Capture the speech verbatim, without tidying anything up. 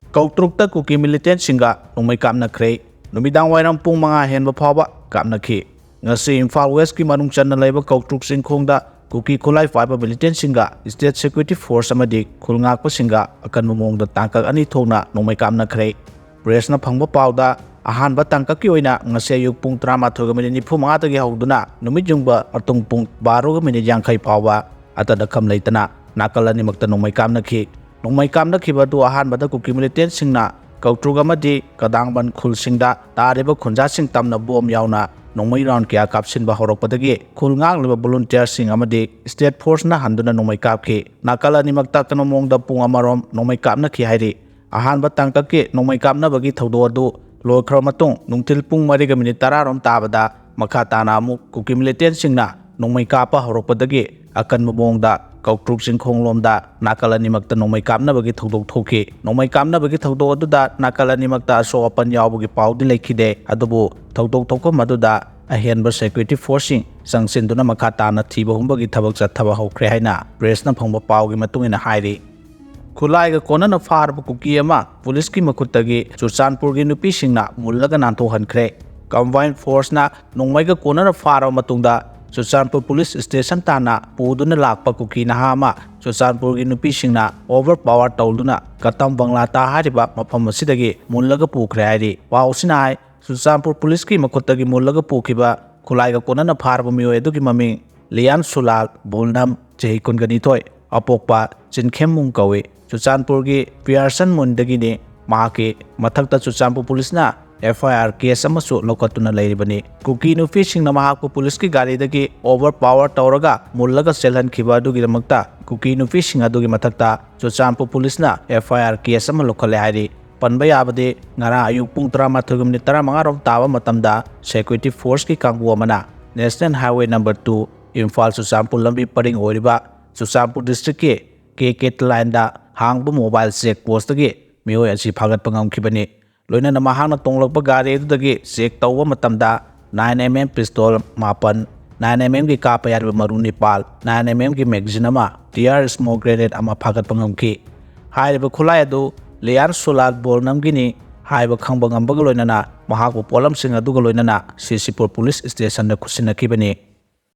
ꯀꯧꯇ꯭ꯔꯨꯛꯇ ꯀꯨꯀꯤ ꯃꯤꯂꯤꯇꯦꯟꯁꯤꯡꯒ ꯅꯣꯡꯃꯩ ꯀꯥꯞꯅꯈ꯭ꯔꯦ꯫ ꯅꯨꯃꯤꯗꯥꯡ ꯋꯥꯏꯔꯝ ꯄꯨꯡ ꯃꯉꯥ ꯍꯦꯟꯕ ꯐꯥꯎꯕ ꯀꯥꯞꯅꯈꯤ꯫ ꯉꯁꯤ ꯏꯝꯐꯥꯜ ꯋꯦꯁꯀꯤ ꯃꯅꯨꯡ ꯆꯟꯅ ꯂꯩꯕ ꯀꯧꯇ꯭ꯔꯨꯛ ꯆꯤꯡꯈꯣꯡꯗ ꯀꯨꯀꯤ ꯈꯨꯠꯂꯥꯏ ꯄꯥꯏꯕ ꯃꯤꯂꯤꯇꯦꯟꯁꯤꯡꯒ ꯁ꯭ꯇꯦꯠ ꯁꯦꯀ꯭ꯌꯨꯔꯤꯇꯤ ꯐꯣꯔꯁ ꯑꯃꯗꯤ ꯈꯨꯜ ꯉꯥꯛꯄꯁꯤꯡꯒ ꯑꯀꯟꯕ ꯃꯑꯣꯡꯗ ꯇꯥꯡꯀꯛ ꯑꯅꯤ ꯊꯣꯛꯅ ꯅꯣꯡꯃꯩ ꯀꯥꯞꯅꯈ꯭ꯔꯦ꯫ ꯄ꯭ꯔꯦꯁꯅ ꯐꯪꯕ ꯄꯥꯎꯗ, ꯑꯍꯥꯟꯕ ꯇꯥꯡꯀꯛꯀꯤ ꯑꯣꯏꯅ ꯉꯁꯤ ꯑꯌꯨꯛ ꯄꯨꯡ ꯇꯔꯥꯃꯥꯊꯣꯏꯒ ꯃꯤꯅꯤꯠ ꯅꯤꯐꯨ ꯃꯉꯥꯗꯒꯤ ꯍꯧꯗꯨꯅ ꯅꯨꯃꯤꯠ ꯌꯨꯡꯕ ꯃꯇꯨꯡ ꯄꯨꯡ ꯕꯥꯔꯣꯒ ꯃꯤꯅꯤꯠ ꯌꯥꯡꯈꯩ ꯐꯥꯎꯕ ꯑꯇꯠ ꯑꯈꯝ ꯂꯩꯇꯅ ꯅꯥꯀꯜ ꯑꯅꯤꯃꯛꯇ ꯅꯣꯡꯃꯩ ꯀꯥꯞꯅꯈꯤ꯫ ꯅꯣꯡꯃꯩ ꯀꯥꯞꯅꯈꯤꯕ ꯑꯗꯨ ꯑꯍꯥꯟꯕꯗ ꯀꯨꯀꯤ ꯃꯤꯂꯤꯇꯦꯟꯁꯤꯡꯅ ꯀꯧꯇ꯭ꯔꯨꯛ ꯑꯃꯗꯤ ꯀꯗꯥꯡꯕꯟ ꯈꯨꯜꯁꯤꯡꯗ ꯇꯥꯔꯤꯕ ꯈꯨꯟꯖꯥꯁꯤꯡ ꯇꯝꯅ ꯕꯣꯝ ꯌꯥꯎꯅ ꯅꯣꯡꯃꯩ ꯔꯥꯎꯟ ꯀꯌꯥ ꯀꯥꯞꯁꯤꯟꯕ ꯍꯧꯔꯛꯄꯗꯒꯤ ꯈꯨꯜ ꯉꯥꯛꯂꯤꯕ ꯚꯣꯂꯨꯟꯇꯤꯌꯔꯁꯤꯡ ꯑꯃꯗꯤ ꯁ꯭ꯇꯦꯠ ꯐꯣꯔꯁꯅ ꯍꯟꯗꯨꯅ ꯅꯣꯡꯃꯩ ꯀꯥꯞꯈꯤ꯫ ꯅꯥꯀꯜ ꯑꯅꯤꯃꯛꯇ ꯑꯀꯟꯕ ꯃꯑꯣꯡꯗ ꯄꯨꯡ ꯑꯃꯔꯣꯝ ꯅꯣꯡꯃꯩ ꯀꯥꯞꯅꯈꯤ ꯍꯥꯏꯔꯤ꯫ ꯑꯍꯥꯟꯕ ꯇꯥꯡꯀꯛꯀꯤ ꯅꯣꯡꯃꯩ ꯀꯥꯞꯅꯕꯒꯤ ꯊꯧꯗꯣꯛ ꯑꯗꯨ ꯂꯣꯏꯈ꯭ꯔꯕ ꯃꯇꯨꯡ ꯅꯨꯡꯊꯤꯜ ꯄꯨꯡ ꯃꯔꯤꯒ ꯃꯤꯅꯤꯠ ꯇꯔꯥꯔꯣꯝ ꯇꯥꯕꯗ ꯃꯈꯥ ꯇꯥꯅ ꯑꯃꯨꯛ ꯀꯨꯀꯤ ꯃꯤꯂꯤꯇꯦꯟꯁꯤꯡꯅ ꯅꯣꯡꯃꯩ ꯀꯥꯞꯄ ꯍꯧꯔꯛꯄꯗꯒꯤ ꯑꯀꯟꯕ ꯃꯑꯣꯡꯗ ꯀꯧꯇ꯭ꯔꯨꯛ ꯆꯤꯡꯈꯣꯡꯂꯣꯝꯗ ꯅꯥꯀꯜ ꯑꯅꯤꯃꯛꯇ ꯅꯣꯡꯃꯩ ꯀꯥꯞꯅꯕꯒꯤ ꯊꯧꯗꯣꯛ ꯊꯣꯛꯈꯤ꯫ ꯅꯣꯡꯃꯩ ꯀꯥꯞꯅꯕꯒꯤ ꯊꯧꯗꯣꯛ ꯑꯗꯨꯗ ꯅꯥꯀꯜ ꯑꯅꯤꯃꯛꯇ ꯑꯁꯣꯛ ꯑꯄꯟ ꯌꯥꯎꯕꯒꯤ ꯄꯥꯎꯗꯤ ꯂꯩꯈꯤꯗꯦ, ꯑꯗꯨꯕꯨ ꯊꯧꯗꯣꯛ ꯊꯣꯛꯐꯝ ꯑꯗꯨꯗ ꯑꯍꯦꯟꯕ ꯁꯦꯀ꯭ꯌꯨꯔꯤꯇꯤ ꯐꯣꯔꯁꯁꯤꯡ ꯆꯪꯁꯤꯟꯗꯨꯅ ꯃꯈꯥ ꯇꯥꯅ ꯊꯤꯕ ꯍꯨꯝꯕꯒꯤ ꯊꯕꯛ ꯆꯠꯊꯕ ꯍꯧꯈ꯭ꯔꯦ ꯍꯥꯏꯅ ꯄ꯭ꯔꯦꯁꯅ ꯐꯪꯕ ꯄꯥꯎꯒꯤ ꯃꯇꯨꯡ ꯏꯟꯅ ꯍꯥꯏꯔꯤ꯫ ꯈꯨꯠꯂꯥꯏꯒ ꯀꯣꯟꯅꯅ ꯐꯥꯔꯕ ꯀꯨꯀꯤ ꯑꯃ ꯄꯨꯂꯤꯁꯀꯤ ꯃꯈꯨꯠꯇꯒꯤ ꯆꯨꯔꯆꯥꯟꯄꯨꯔꯒꯤ ꯅꯨꯄꯤꯁꯤꯡꯅ ꯃꯨꯜꯂꯒ ꯅꯥꯟꯊꯣꯛꯍꯟꯈ꯭ꯔꯦ꯫ ꯀꯝꯕꯥꯏꯟ ꯐꯣꯔꯁꯅ ꯅꯣꯡꯃꯩꯒ ꯀꯣꯟꯅꯅ ꯐꯥꯔꯕ ꯃꯇꯨꯡꯗ ꯆꯨꯔꯆꯥꯟꯄꯨꯔ ꯄꯨꯂꯤꯁ ꯁ꯭ꯇꯦꯁꯟ ꯇꯥꯟꯅ ꯄꯨꯗꯨꯅ ꯂꯥꯛꯄ ꯀꯨꯀꯤ ꯅꯍꯥ ꯑꯃ ꯆꯨꯔꯆꯥꯟꯄꯨꯔꯒꯤ ꯅꯨꯄꯤꯁꯤꯡꯅ ꯑꯣꯚꯔ ꯄꯥꯋꯔ ꯇꯧꯗꯨꯅ ꯀꯇꯝ ꯕꯪꯂꯥꯇꯥ ꯍꯥꯏꯔꯤꯕ ꯃꯐꯝ ꯑꯁꯤꯗꯒꯤ ꯃꯨꯜꯂꯒ ꯄꯨꯈ꯭ꯔꯦ ꯍꯥꯏꯔꯤ꯫ ꯄꯥꯎꯁꯤꯅ ꯍꯥꯏ, ꯆꯨꯔꯆꯥꯟꯄꯨꯔ ꯄꯨꯂꯤꯁꯀꯤ ꯃꯈꯨꯠꯇꯒꯤ ꯃꯨꯜꯂꯒ ꯄꯨꯈꯤꯕ ꯈꯨꯠꯂꯥꯏꯒ ꯀꯣꯟꯅꯅ ꯐꯥꯔꯕ ꯃꯤꯑꯣꯏ ꯑꯗꯨꯒꯤ ꯃꯃꯤꯡ ꯂꯤꯌꯥꯟ ꯁꯨꯂꯥꯜ ꯕꯨꯜꯅꯝ, ꯆꯍꯤ ꯀꯨꯟꯒ ꯅꯤꯊꯣꯏ, ꯑꯄꯣꯛꯄ ꯆꯤꯟꯈꯦꯝꯃꯨꯡ ꯀꯧꯏ꯫ ꯆꯨꯔꯆꯥꯟꯄꯨꯔꯒꯤ ꯄꯤꯌꯥꯔꯁꯟ ꯃꯨꯟꯗꯒꯤꯅꯤ꯫ ꯃꯍꯥꯛꯀꯤ ꯃꯊꯛꯇ ꯆꯨꯔꯆꯥꯟꯄꯨꯔ ꯄꯨꯂꯤꯁꯅ ꯑꯦꯐ ꯑꯥꯏ ꯑꯥꯔ ꯀꯦꯁ ꯑꯃꯁꯨ ꯂꯧꯈꯠꯇꯨꯅ ꯂꯩꯔꯤꯕꯅꯤ꯫ ꯀꯨꯀꯤ ꯅꯨꯄꯤꯁꯤꯡꯅ ꯃꯍꯥꯛꯄꯨ ꯄꯨꯂꯤꯁꯀꯤ ꯒꯥꯔꯤꯗꯒꯤ ꯑꯣꯚꯔ ꯄꯥꯋꯔ ꯇꯧꯔꯒ ꯃꯨꯜꯂꯒ ꯆꯦꯜꯍꯟꯈꯤꯕ ꯑꯗꯨꯒꯤꯗꯃꯛꯇ ꯀꯨꯀꯤ ꯅꯨꯄꯤꯁꯤꯡ ꯑꯗꯨꯒꯤ ꯃꯊꯛꯇ ꯆꯨꯔꯆꯥꯟꯄꯨꯔ ꯄꯨꯂꯤꯁꯅ ꯑꯦꯐ ꯑꯥꯏ ꯑꯥꯔ ꯀꯦꯁ ꯑꯃ ꯂꯧꯈꯠꯂꯦ ꯍꯥꯏꯔꯤ꯫ ꯄꯟꯕ ꯌꯥꯕꯗꯤ, ꯉꯔꯥꯡ ꯑꯌꯨꯛ ꯄꯨꯡ ꯇꯔꯥꯃꯥꯊꯣꯏꯒ ꯃꯤꯅꯤꯠ ꯇꯔꯥꯃꯉꯥꯔꯣꯝ ꯇꯥꯕ ꯃꯇꯝꯗ ꯁꯦꯀ꯭ꯌꯨꯔꯤꯇꯤ ꯐꯣꯔꯁꯀꯤ ꯀꯥꯡꯕꯨ ꯑꯃꯅ national highway number two, Imphal Churachandpur ꯂꯝꯕꯤ ꯄꯔꯤꯡ ꯑꯣꯏꯔꯤꯕ ꯆꯨꯔꯆꯥꯟꯄꯨꯔ ꯗꯤꯁꯇ꯭ꯔꯤꯛꯀꯤ ꯀꯦ ꯀꯦ ꯂꯥꯏꯟꯗ ꯍꯥꯡꯕ ꯃꯣꯕꯥꯏꯜ ꯆꯦꯛ ꯄꯣꯁꯇꯒꯤ ꯃꯤꯑꯣꯏ ꯑꯁꯤ ꯐꯥꯒꯠꯄ ꯉꯝꯈꯤꯕꯅꯤ꯫ ꯂꯣꯏꯅꯅ ꯃꯍꯥꯛꯅ ꯇꯣꯡꯂꯛꯄ ꯒꯥꯔꯤ ꯑꯗꯨꯗꯒꯤ ꯆꯦꯛ ꯇꯧꯕ ꯃꯇꯝꯗ ꯅꯥꯏꯟ ꯑꯦꯝ ꯑꯦꯝ ꯄꯤꯁꯇꯣꯜ ꯃꯥꯄꯟ, ꯅꯥꯏꯟ ꯑꯦꯝ ꯑꯦꯝꯒꯤ ꯀꯥꯞꯄ ꯌꯥꯔꯤꯕ ꯃꯔꯨ ꯅꯤꯄꯥꯜ, ꯅꯥꯏꯟ ꯑꯦꯝ ꯑꯦꯝꯒꯤ ꯃꯦꯒꯥꯖꯤꯟ ꯑꯃ, ꯇꯤꯌꯥꯔ ꯁ꯭ꯃꯣꯛ ꯒ꯭ꯔꯦꯅꯦꯗ ꯑꯃ ꯐꯥꯒꯠꯄ ꯉꯝꯈꯤ꯫ ꯍꯥꯏꯔꯤꯕ ꯈꯨꯠꯂꯥꯏ ꯑꯗꯨ ꯂꯤꯌꯥꯟ ꯁꯨꯂꯥꯠ ꯕꯣꯜꯅꯝꯒꯤꯅꯤ ꯍꯥꯏꯕ ꯈꯪꯕ ꯉꯝꯕꯒ ꯂꯣꯏꯅꯅ ꯃꯍꯥꯛꯄꯨ ꯄꯣꯠꯂꯝꯁꯤꯡ ꯑꯗꯨꯒ ꯂꯣꯏꯅꯅ ꯁꯤꯁꯤꯄꯨꯔ ꯄꯨꯂꯤꯁ ꯁ꯭ꯇꯦꯁꯟꯗ ꯈꯨꯠꯁꯤꯟꯅꯈꯤꯕꯅꯤ꯫